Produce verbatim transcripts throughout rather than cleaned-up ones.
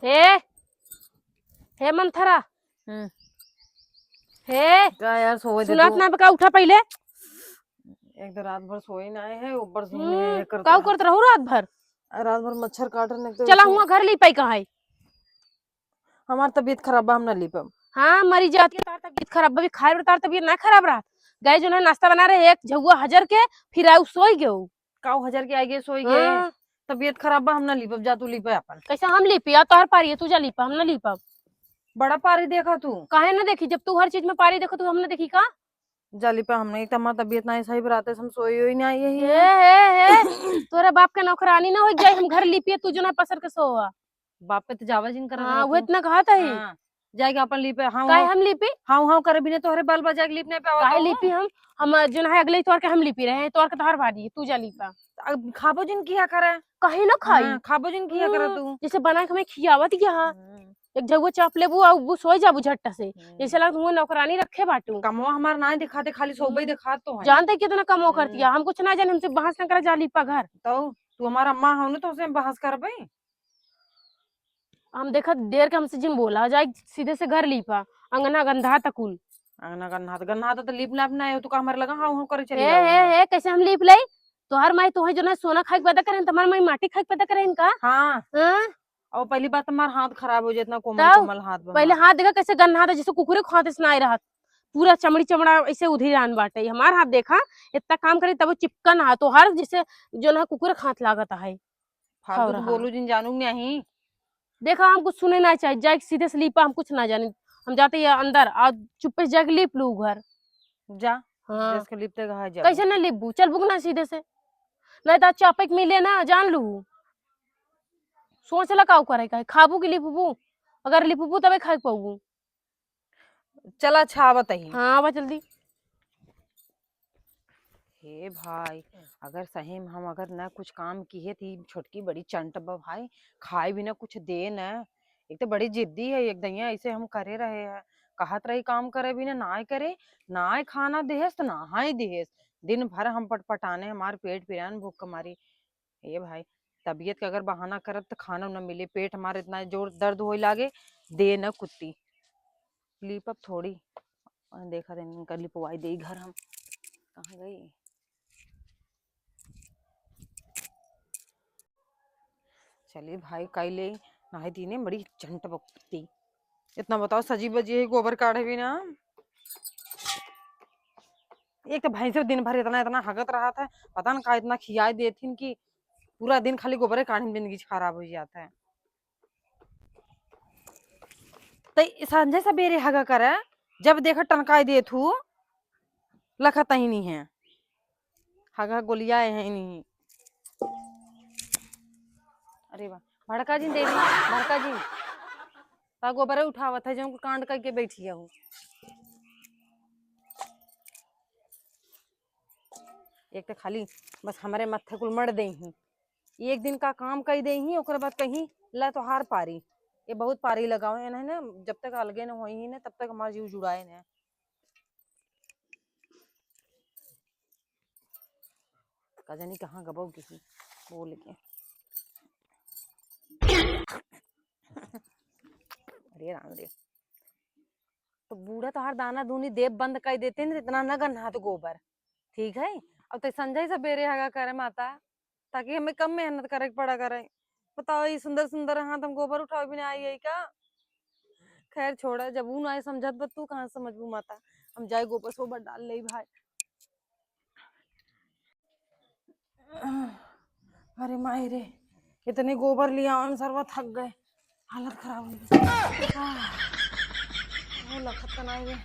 हे, हे मंथरा। हम्म। हे, का यार, सोए दे सुनात तू। ना बका, उठा पहिले। एक तो रात भर सोए ना आए हैं, ऊपर से हम्म, ये करता काऊ है। करत रहू रात भर? आ, रात भर मच्छर काट रहे, एक तो चला ऐसे हुआ घर ली पाई कहाँ है? हमार तबीयत खराब बा, हम ना ली पाब। हाँ, मरी जाती है, तार तबीयत खराब बा, अभी खाए बेर तार तबीयत ना खराब रहा। गए जो है नाश्ता बना रहे, एक झउआ हजर के, फिर आऊ सोई गयो। काऊ हजर के आगे सोई गए। हाँ। तबीयत खराब बा, हम ना ली पाब, जा तू ली पाए अपन। कैसे हम ली पिया, तोहर पारी है, तू जा ली पा, हम ना ली पाब। बड़ा पारी देखा तू। काहे ना देखी, जब तू हर चीज में पारी देखो, तू हम ना देखी का? जा ली पा, हम नहीं, तमार तबीयत ना सही बराते, हम सोई होई ना यही। हे, हे, हे, तोरे बाप के नौकरानी ना हो जाए, हम घर ली पिए, तू जो ना पसर के सोवा। बाप पे तो जावा जिन करत हाँ, रहा वो तू। इतना कहा था ही। हाँ, जाएगा अपन ली पे, हाँ, काहे हाँ। हम ली पी? हाँ, हाँ, करे बिना तोहरे बाल बजाए के लीप नहीं पे आवत काहे हो? ली पी हम? हम जो ना है अगले तोर के हम ली पी रहे हैं, तोर के तोहर बारी, तू जा ली पा। अब खाबो जिन किया करे? काहे ना खाई? हाँ, खाबो जिन किया करे हम्म, तू? जैसे बना के हमें खियावत गया। हम्म। एक झउआ चाप लेबू और वो सोई जाबू झट्टा से। हम्म। जैसे लगत हुआ नौकरानी रखे बाटू। कमवा हमार ना दिखाते, खाली सोबे हम्म। दिखात तो है। जानते कितना कमवा करती है, हम्म। हम कुछ ना जाने, हमसे बहस न करा, जा ली पा घर। तो तू हमारा माँ हो ना, तो उसे हम बहस करबे? हम देखत देर के हमसे जिन बोला जाए, सीधे से घर लीपा, अंगना गंधा तकुल। अंगना गंधा त, गंधा त लीप नाप ना है, तू का हमारे लगा हाँ, हाँ करे चली ए, जाओ। ए, ए, कैसे हम लीप ले? तोहर माई तोहे जो ना सोना खाए के पैदा करें, तुम्हार माई माटी खाए के पैदा करें का? हाँ। हाँ? और पहली बात, हमार हाथ खराब हो जाए, इतना कोमल, तब कोमल हाथ बा पहले हमार। हाथ देखा कैसे गंधा था, जैसे कुकुरे को हाथ से ना रहत, पूरा चमड़ी चमड़ा ऐसे उधरी आन बाटे। हमार हाथ देखा, इतना काम करे तब चिपकन हाथ, तोहर जैसे जो ना कुकुरे के हाथ लागत है। फालतू खौरा तू बोलू जिन जानू नहीं। देखा, हम कुछ सुने ना चाहिए, जाए के सीधे से लीपा, हम कुछ ना जाने। हम जाते ही अंदर, आ चुप्पे से जाके लीप लू घर। जा, हाँ। जैसे के लीपते कहा जा। कैसे ना लीपबू? चल बुक ना सीधे से, नहीं तो चापे के मिले ना, जान लू। सोच ला काऊ करे का है, खाबू की लीपबू? अगर लीपबू तबे खाए के पाबू। चला अच्छा, आवत ही। हाँ, आवा जल्दी। हे भाई, अगर सही में हम अगर ना कुछ काम किहे त ई छोटकी बड़ी चंट बा भाई, खाए भी ना कुछ दे ना। एक तो बड़ी जिद्दी है, एक दइया ऐसे हम करे रहे हैं, कहत रही काम करे भी ना, नाय करे, नाय खाना देहेस त नहाय देहेस। दिन भर हम पटपटाने, हमार पेट पिरान भूख के मारी। ए भाई, तबीयत के अगर बहाना करब त खाना न मिले, पेट हमार इतना जोर दर्द होए लागे, दे न कुत्ती। लीपब थोड़ी। अ, देखा दे इनका लिपवाई दे घर हम। कहाँ गई? चली भाई, काई ले, नाई दीने बड़ी चंट बा कुत्ती। इतना बताओ, सजी बजी है, गोबर काढ़े भी ना। एक तो भैंसे दिन भर इतना, इतना हगत रहत है, पता न का इतना खियाए देथिन कि पूरा दिन खाली गोबरे काढ़े में जिंदगी खराब हो जाता है। तो संझे सबेरे हगा करे, जब देखा टनकाई देत हूँ, लखत ही नहीं है। हगा गोलियाए है नहीं। अरे वाह, भड़का जी देवी, भड़का जी। ता गोबरे उठावत है, जो कांड करके बैठी है वो। एक तो खाली बस हमरे मत्थे कुल मर देइहीं। एक दिन का काम कई देइहीं, ओकरे बाद कहीं ला तोहार पारी। ये बहुत पारी लगावे हैं ना, जब तक अलगे न होई ही ना, तब तक हमार जीव जुड़ाए ना। का जानी कहाँ गबो किसी बोल के। अरे राम रे। तो बूढ़ा तोहार दाना दूनी देब बंद कर देते न, इतना न गन्हात गोबर, ठीक है? अब ते संझा ही सबेरे हगा करे माता, ताकि हमें कम मेहनत करे के पड़ा करे। बताओ, ये सुंदर सुंदर हाथ हम गोबर उठावे भी ना आई है का? खैर छोड़ा, जब ऊ ना समझत बा, तू कहाँ समझबू माता? हम जाए गोबर सोबर डाल ले भाई। अरे माई रे, इतने गोबर लिया हम सरवा थक गए, हालत खराब हो गई। आह, वो लखत तो नहीं रे,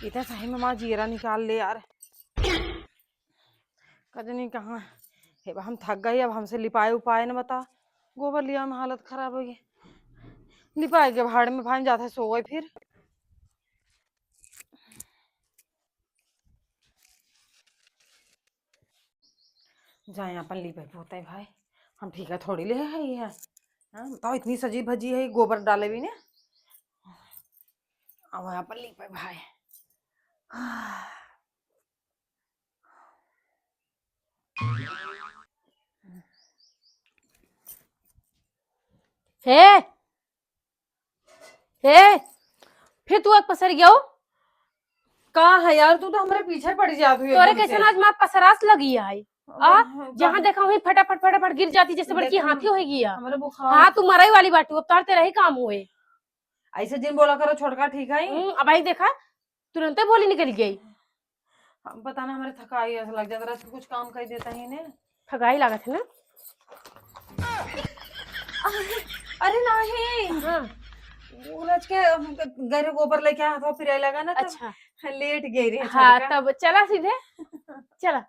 इतना सही में माँ जीरा निकाल ले यार। कजनी कहाँ, हे बा, हम थक गए, अब हमसे लिपाए उपाए न बता, गोबर लिया में हालत खराब हो गई। लिपाए के भाड़ में भाई जाते सो गए फिर। जाए अपन लीपे पोते भाई, हम ठीक है थोड़ी ले है ये। हाँ, बताओ इतनी सजी भजी है, गोबर डाले भी ने। अब अपन लीपे भाई। हे, ए, फिर तू एक पसर गयो। का है यार, तू तो हमरे पीछे पड़ जात हुई तोरे एकदम कैसे से। आज माँ पसरास लगी है। अब आ, हम जहाँ कहाँ देखा वहीं फटाफट फटाफट गिर जाती, जैसे बड़की देखा हाथी ना, होई गया। हमरे बुखार। हाँ, तू मरई वाली बाटू, अब तार तेरा ही काम हुए। ऐसे जिन बोला करो छोटका, ठीक है? हम्म, अब आई देखा, तुरंते बोली निकल गई। हम पता ना, हमरे थकाई ऐसा लग जाता, रात को कुछ काम कर देता ही ने। थकाई लागत है ना? अरे नहीं। हाँ। वो रच के हम घर गोबर लेके आया था, फिर लगा ना, तब अच्छा। लेट गई रही हाँ, छोटका। तब चला सीधे, चला।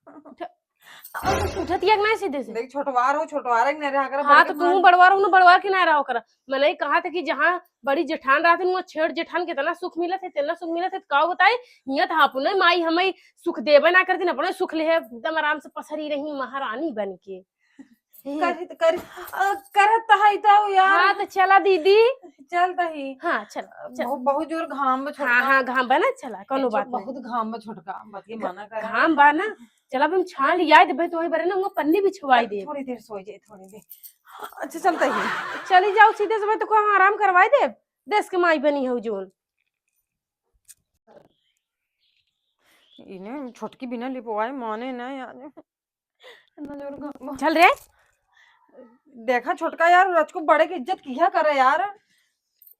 उठ-, उठतिया कि नहीं सीधे से? देख, छोटवार हो, छोटवार है कि नहीं रहा कर, हाँ, बड़े तो के तू मान। बड़वार हो ना, बड़वार के ना रहा कर। मनई कहा था कि जहाँ बड़ी जेठान रहत है, वहाँ छेड़ जेठान के इतना सुख मिलत है, इतना सुख मिलत है, तो का बताई, हियाँ तो अपने माई हमें सुख देबे ना करती, अपने सुख ले एकदम आराम से पसरी रही महारानी बन के। करी त-, करी, अ, करत त है तो यार। हाँ, तो चला दीदी। चल त ही। हाँ, चल, अ, चल। बहुत, बहुत जोर घाम बा हाँ, छोटका। हाँ, घाम बा ना, चला, कौनो ए, जो बात नहीं। बहुत घाम बा छोटका, बतिये घ-, मना करा। घाम बा ना, चला, अब हम छान लिया देबे, तो वही बरे ना, वो पन्नी बिछवाई दे। थोड़ी देर सो जाए, थोड़ी देर। अच्छा, चल त ही। चली जाओ सीधे से, मैं तो को आराम करवाई दे, देश के माई बनी हो जोन। इन्हें छोटकी बिना लिपवाए माने ना यार। इतना जोर घाम बा। चल रे। देखा छोटका यार, रचको बड़े की इज्जत किया करे यार।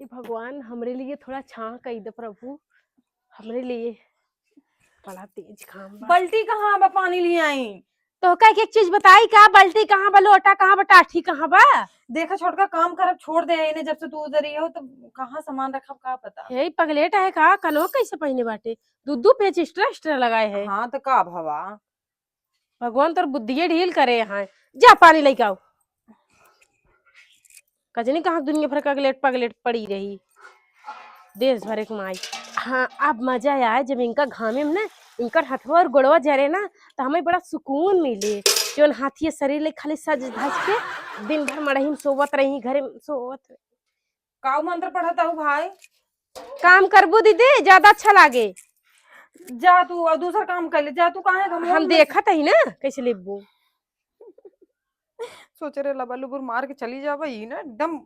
ए भगवान, हमरे लिए थोड़ा छाँह कई दे प्रभु, हमरे लिए। बड़ा तेज घाम बा। बल्टी कहाँ बा, पानी ले आई? तो का एक चीज बताई का, बल्टी कहाँ बा, लोटा कहाँ बा, टाठी कहाँ बा? देखा छोटका, काम करब छोड़ दे इन्हें, जब से तू उधर ही हो तो कहाँ सामान रखब का पता। हे पगलेट है का, कनवा कैसे पहिने बाटे, दू दू पेच extra extra लगाए है। हाँ तो का भवा, भगवान तोर बुद्धिये ढील करे यहाँ। जा पानी लेके आओ। कजनी कहाँ दुनिया भर का अगलेट पगलेट पड़ी रही। देश भर एक माई। हाँ, अब मजा आए जब इनका घामे में ना, इनकर हथवा और गोड़वा जरे ना, तो हमें बड़ा सुकून मिले। जौन हाथिये शरीर ले खाली सज धज के दिन भर मड़ही में सोवत रही, घरे में सोवत रही। काऊ मंत्र पढ़त हऊ भाई? काम करबू दीदी, ज्यादा अच्छा लागे। जा तू और दूसर काम कर ले, जा तू, काहे घमंड हम में देखत ही ना, कैसे लेबू। सोचे रे लबा लुबुर मार के चली जाबे, ई ना एकदम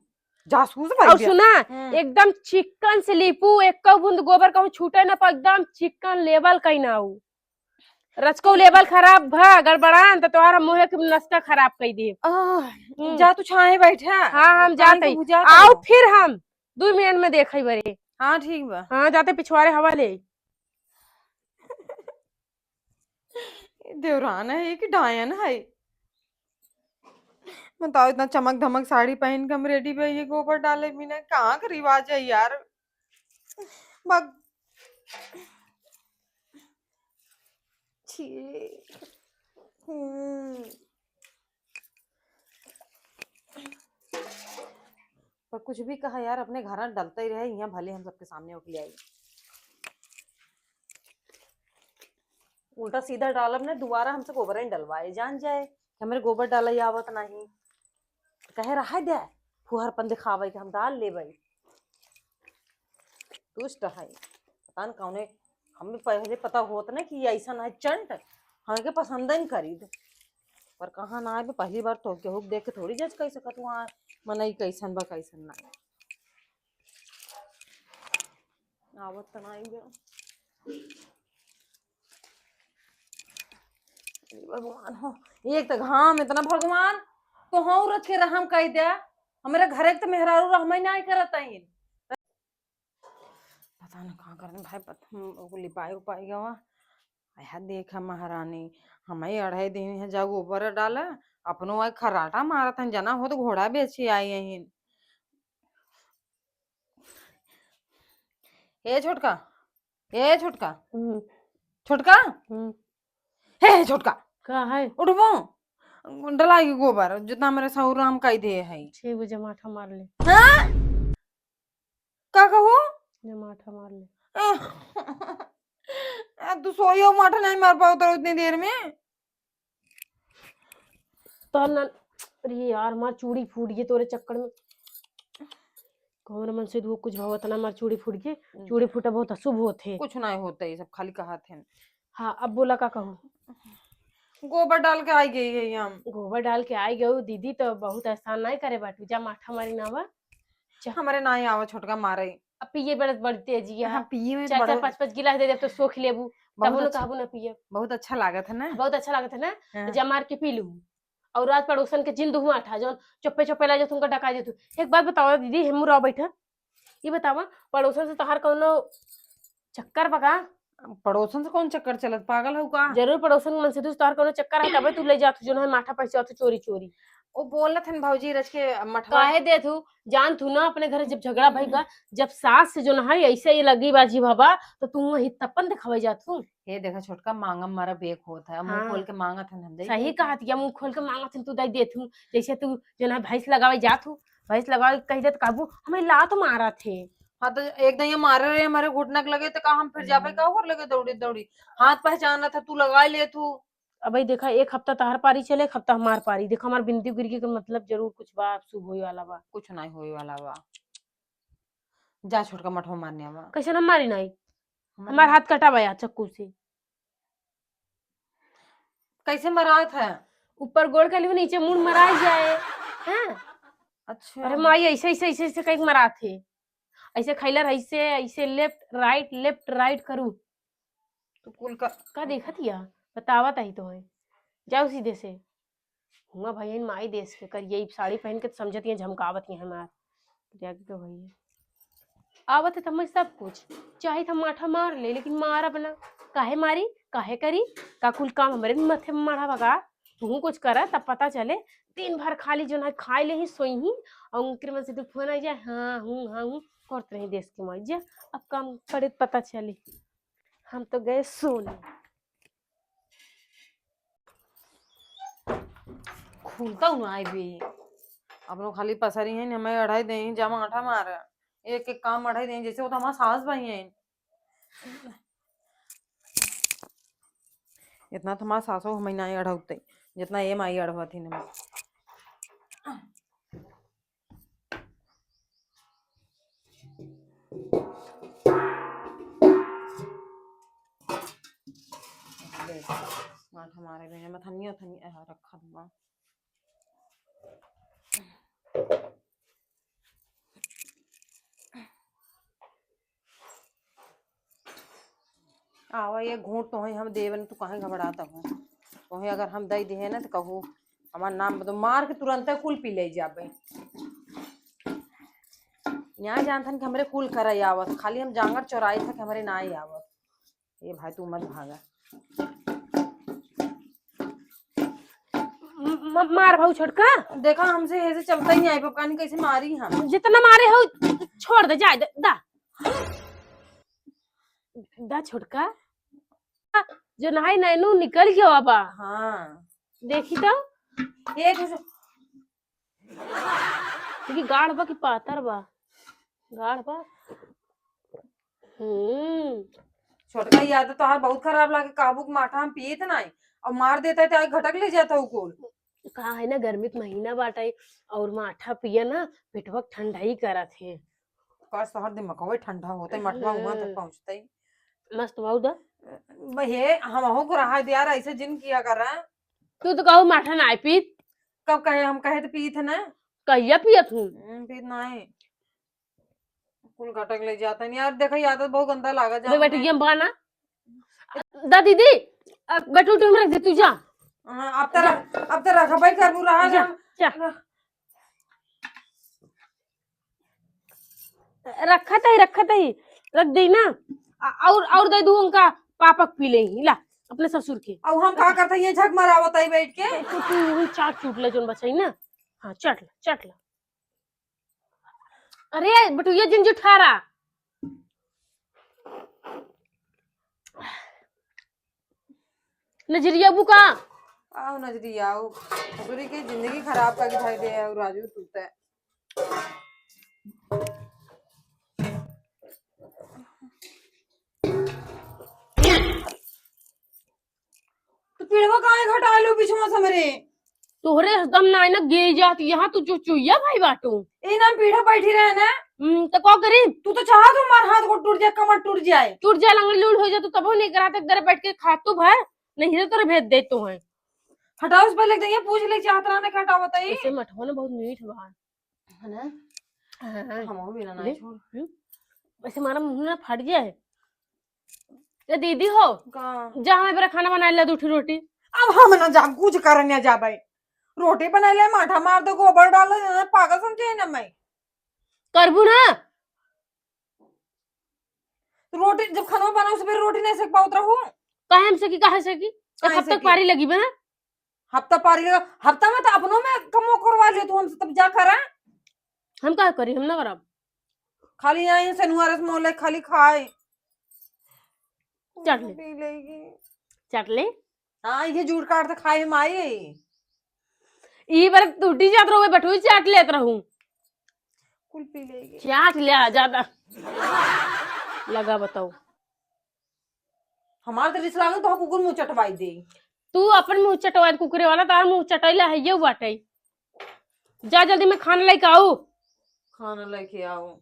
जासूस भाई और बिया। सुना, हम्म। एकदम चिकन से लीपू, एको बूंद गोबर कहूँ छूटे ना, पर एकदम चिकन लेवल कहीं ना आऊ। रचको लेवल खराब भा गड़बड़ान त तोहार मुँहे के नस्ता खराब कई देब। आह, हम्म। जा तू छाहे बैठा। हाँ, हम पानी जाते के ही। बुझा आओ तो। फिर हम दू मिनट में देखे बरे। हाँ, ठीक बा। हाँ, जाते पिछवारे हवा ले। देवरान है कि डायन है? बताओ, इतना चमक धमक साड़ी पहन के हम ready बे, ये गोबर डाले बिना कहाँ के रिवाज है यार? बक-, छी। हम्म। पर कुछ भी कहा यार, अपने घर डलते ही रहे, यहाँ भले हम सबके सामने उठ ले आई। उल्टा सीधा डालब ने, दोबारा हमसे गोबर ही डलवाए, जान जाए कि हमरे गोबर डाले आवत नहीं। कहे रहा दे, फुहरपन दिखावे कि हम डाल लेबे। दुष्ट है, पता न कौने, हमें पहले पता होत ना कि ऐसा ना चंट, हमें के पसंद ही करीद। पर कहाँ ना आए, पहली बार तो केहू के देख के थोड़ी जज कर सकत हुआ, मनई कैसन बा कैसन ना। आवत त ना आई बा। अरे भगवान हो, एक त घाम इतना, भगवान, तो हाँ रच के रहम कह दे, हमरे घरे के तो मेहरारू रहम ही ना करत आइन। पता न का करत भाई, पता न ओको लिपाई उपाई गवा। आया देख महारानी, हम ही अढ़ाई दिन है जा गोबर डाला, अपनो आई खर्राटा मारत हैं, जना हो तो घोड़ा बेची आई हैं। ए छोटका, ए छोटका, हम्म। छोटका, हम्म। हे, हे छोटका, का है? उठबो, डलाई के गोबर, जितना मेरे सहुराम का ही दे है। छह बजे माठा मार ले। हाँ? का कहू? जे माठा मार ले। ए, ए, तू सोइयो माठा नहीं मार पाओ तो उतनी देर में। तो न, अरे यार, मार चूड़ी फूट गई तोरे चक्कर में। कौन मन से वो कुछ भवत ना, मार चूड़ी फूट गई। हम्म। चूड़ी फूटा बहुत अशुभ होत है। कुछ नहीं होता, ये सब खाली कहत हैं। हाँ, अब बोला का कहूँ? गोबर डाल के आई गई है हम। गोबर डाल के आई गई दीदी, तो बहुत एहसान नहीं करे बाटू। जा माठा मारी ना बा। जा। हमरे नाहीं आवा छोटका मारे। अब पिए बड़े बड़ी तेजी है। हाँ, पिए में चार, चार, बड़ो पाँच, पाँच गिलास दे देब तो सोख लेबू, तब बहुत न अच्छा, कहबू न पिए। बहुत अच्छा लागत है ना? बहुत अच्छा लागत है ना? हाँ। जा मार के पी लू। और आज पड़ोसन के जिन दुहू आठा, जौन चुप्पे चुप्पे ला जात, उनका डका देतू। एक बात बतावा दीदी, हेमू रहो बैठा, ये बतावा, पड़ोसन से तोहार कौनो चक्कर बा का? पड़ोसन से कौन चक्कर चलत, पागल हऊ का? जरूर पड़ोसन के मन से तू, तोहार कौनो चक्कर है, तबे तू ले जात हू, जौन है माठा पैसे आत हू चोरी चोरी। ओ बोलत हन भौजी रच के मठवा। काहे देत हू? जान तू ना अपने घर जब झगड़ा भई बा, जब सास से जौन है ऐसे ही लगी बाजी भवा, तो तू वही तपन दिखावे जात हू। हे देखा छोटका, मांगम मारा बेक होत है, मुंह हाँ। खोल के मांगत हन हम दे सही देते। कहत या, मुंह खोल के मांगत हन, तू दे देत हू, जैसे तू जौन है भैंस लगावे जात हू, भैंस लगावे कही जात काबू, हमें लात मारत है। हाँ, तो एक दिन ये मारे रहे हमारे घुटना के लगे, तो का हम फिर जाबे का ओकर लगे दौड़ी दौड़ी? हाथ पहचानत है, तू लगा ले तू। अबे देखा, एक हफ्ता तहार पारी चले, एक हफ्ता हमार पारी। देखा, हमार बिंदी गिरगी के मतलब जरूर कुछ बा, शुभ होए वाला बा। कुछ नहीं होए वाला बा। जा छोटका मठवा मारने आवा। कैसे ना मारी नाई? हमार हमार हाथ कटा बा यार चक्कू से। कैसे मरात है? ऊपर गोड़ के लिए नीचे मुड़ मराई जाए। हाँ? अच्छा। अरे माई, ऐसे, ऐसे, ऐसे, ऐसे कहीं मरात है। ऐसे खैलर, ऐसे, ऐसे left right, left right करू। तू कुल का का देखत हिया? बतावत ही तो है। जाओ सीधे से। हुआ भाई, इन माई देश के करिए, ई साड़ी पहन के तो समझत हिया, झमकावत हिया हमार। जाके तो भैया। आवत है तो मैं सब कुछ, चाहे तो माठा मार ले, लेकिन मारब ना। काहे मारी? काहे करी? का कुल काम हमरे माथे में मारा बा का? तू कुछ करा, तब पता चले। दिन भर खाली जौन है खाए ले ही, सोई ही, और उनके मन से तू फोन आ जाए, हाँ, हूँ, हाँ, हूँ, करत रही देश के माई। जा, अब काम पड़े तो पता चले। हम तो गए सोने। खुलता हूँ ना आई भी। अपनो खाली पसरी है, हमें अढ़ाई दे, जमा आठा मार। एक एक काम अढ़ाई दे, जैसे वो तो हमार सास भाई हैं। इतना तो हमार सासो हमें ना अढ़ौते, जितना ये माई अढ़वत ही ना। देख, मार हमारे में मथनिया थनिया रखत बा। आवा, ये घूंट तोहे हम देवन, तू काहे घबरात हो? तोहे अगर हम दई दिहे ना, तो कहू, हमार नाम बदो, मार के तुरंते कुल पी ले जाबे। यहाँ जानथन कि हमरे कुल करे आवत, खाली हम जांगर चोराई था कि हमरे ना ही आवत। ये भाई, तू मत भागा। म-, म-, मार भाऊ छोटका। देखा, हमसे ऐसे चलता ही नहीं, पकानी कैसे मारी हम। जितना मारे हो, छोड़ दे, जाए दे, दा। दा छोटका, जो नहाई नैनू निकल गया बाबा। हाँ। देखी तो। ये तो जो देखी गाढ़ बा कि पातर बा? गाढ़ बा। हम्म। छोटका, याद तो तोहार बहुत खराब लागे, काबू के माठा हम पियत नाई, और मार देता है तो आगे घटक ले जाता हूँ कुल। का है ना, गर्मी के महीना बाटे और माठा पिया ना, पेटवा के ठंडाई करत है। काश तोहर दिमागवे ठंडा होते, मठवा हुआ तक हम्म। पहुँचते। मस्त भाऊ दा। बहे, हम हो को रहा दिया, ऐसे जिन किया कर रहा। तू तो कहू माठा ना पीत। कब कहे हम कहे तो पीत है ना। कहिया पियत हूँ? हम्म, पीत नहीं। कुल घटक ले जाता नहीं यार, देखा, ये आदत बहुत गंदा लागा जा। बैठ गया बना। दा दीदी, अ, गटू उटू में रख दे, तू जा। हाँ, अब तो रख, अब तो रख, भाई, करबू रहा जा, जा। जा। रख। रखत ही, रखत ही, रख दे ना। अ-, और, और दे दू उनका, पापक पी ले ही, ला, अपने ससुर के। अब हम का करते, ये झक मरावत ही बैठ के। तू, तू वही चाट चूट ले जोन बचाई ना। हाँ, चाट ला, चाट ला। अरे, बटुइया जिन जुठारा। नजरिया बुका। आओ नजरिया, आओ। ससुरी के जिंदगी खराब करके धर दे है, राजू, तू ते। तो पेड़वा काहे घटा लो पीछवा से हमरे? तोहरे दम ना है ना, गे जात यहाँ तू जो चुइया भाई बाटू। ए नाम पीढ़ा बैठी रहे ना। हम्म, तो का करी? तू तो चाहत हो हमार हाथ को टूट जाए, कमर टूट जाए। टूट जाए, लंगड़ी लूल हो जाए, तू तबो नहीं करा, तक घर बैठ के खा तू भर, नहीं तो तोरे भेज दे तो है। हटाओ, उस पहले तो ये पूछ ले, चाहत रहा ना, क्या हटाओ बताइए। ऐसे मठवा ना बहुत मीठ बा। है ना? हाँ, हम बिना ना ले। छोड़। हम्म। वैसे हमारा मुंह ना फट गया है। ए दीदी हो, का? जा हमें बेरा खाना बनाए ला दू ठो रोटी। अब हम ना जा, कुछ करने जाबे। रोटी बनाए ले, माठा मार दे, गोबर डाल दे, पागल समझे ना मैं। करबू ना? रोटी जब खाना बनाओ, सुबह रोटी नहीं सेक पाउत रहू। काहे हमसे की, काहे से की? तो काहे कब से तक की? पारी लगी बे? हफ्ता पारी लगा, हफ्ता में तो अपनों में कमो करवा ले तू हमसे, तब जा करा। हम का करी, हम ना करब। खाली आई सनुआरस मोले खाली खाए। चट ले। पी लेगी। चट ले। हाँ, ये जूठ काट तो खाए हम आई। ई बार टूटी जात रहू, बैठू चाट लेत रहू। कुल पी लेगी। चाट ले आ ज्यादा। लगा बताओ। हमार तो रिस लागल तो कुकुर मुंह चटवाई दे। तू अपन मुंह चटवा, कुकुरे वाला तार मुंह चटैला है ये बाटे। जा जल्दी में खाना लेके आऊ। खाना लेके आओ।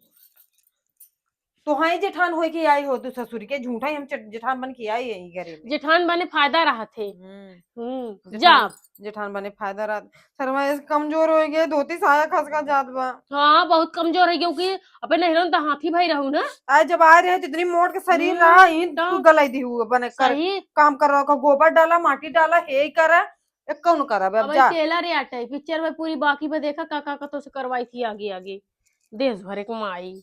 तो हाँ, जेठान होए के आई हो तू ससुर के, झूठा ही हम चट-, जेठान बन के आई है घरे में। जेठान बने फायदा रहत है। हम्म, हम्म, जेठान- जा। जेठान बने फायदा रहत। सरवा इस कमजोर हो गए, धोती साया खसका जात बा। हाँ, बहुत कमजोर है, क्योंकि अपने नैहरों तो हाथी भाई रहू ना। आज जब आ रहे तो इतनी मोट के शरीर हम्म, रहा, इन तो तू गलाई दी हुआ बने कर, सही। काम कर रहा, गोबर डाला, माटी डाला, हे ही करा, ये कौन करा बे, अब अब जा। चेला रे आटे, पिक्चर में पूरी बाकी पर देखा का का का तो से करवाई थी आगे आगे। देश भर एक माई।